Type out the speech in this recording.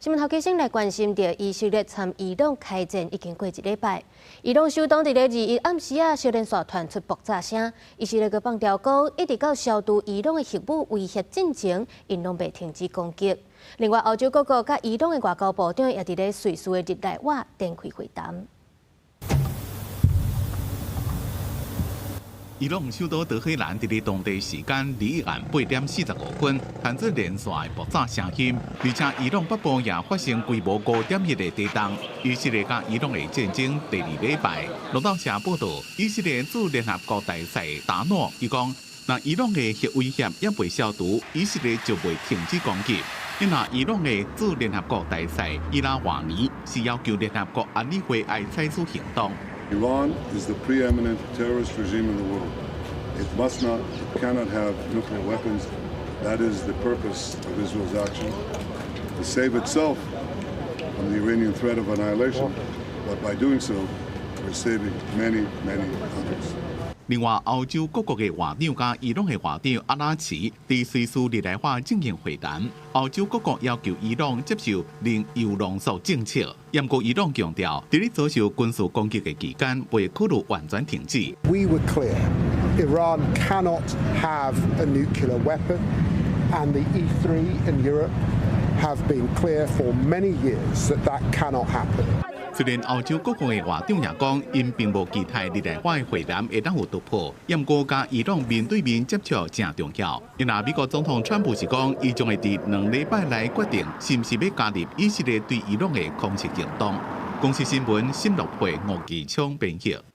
新聞頭期先來關心著以色列參伊朗開戰已經過一禮拜，伊朗首都佇咧21暗時啊，小連續傳出爆炸聲，以色列閣放調講，一直到消除伊朗的核武威脅進前，𪜶攏袂停止攻擊。另外，歐洲各國佮伊朗的外交部長也佇咧瑞士的日內瓦展開會談。伊朗首都德黑蘭佇咧當地時間21暗8點45分，傳出連續的爆炸聲音，而且伊朗北部也發生規模5.1的地動。以色列佮伊朗的戰爭第二禮拜，路透社報道，以色列駐聯合國大使達諾伊講，若伊朗的核威脅猶未消除，以色列就袂停止攻擊。若伊朗的駐聯合國大使伊拉瓦尼是要求聯合國安理會愛採取行動。 Iran is the preeminent terrorist regime in the world. It must not, it cannot have nuclear weapons. That is the purpose of Israel's action, to save itself from the Iranian threat of annihilation. But by doing so, we're saving many, many others. 另外，歐洲各國的外長佮伊朗的外長阿拉齊佇瑞士日內瓦進行會談。歐洲各國要求伊朗接受零鈾濃縮政策，毋過伊朗強調，佇咧遭受軍事攻擊的期間，袂考慮完全停止。 We were clear, Iran cannot have a nuclear weapon, and the E3 in Europe have been clear for many years that that cannot happen. 雖然歐洲各國的外長也講，𪜶並無期待日內瓦的會談會當有突破，毋過佮伊朗面對面接觸誠重要。因為美國總統川普是講，伊將會佇2禮拜內決定，是毋是欲加入以色列對伊朗的空襲行動。公視新聞，新樂佩吳繼昌編譯。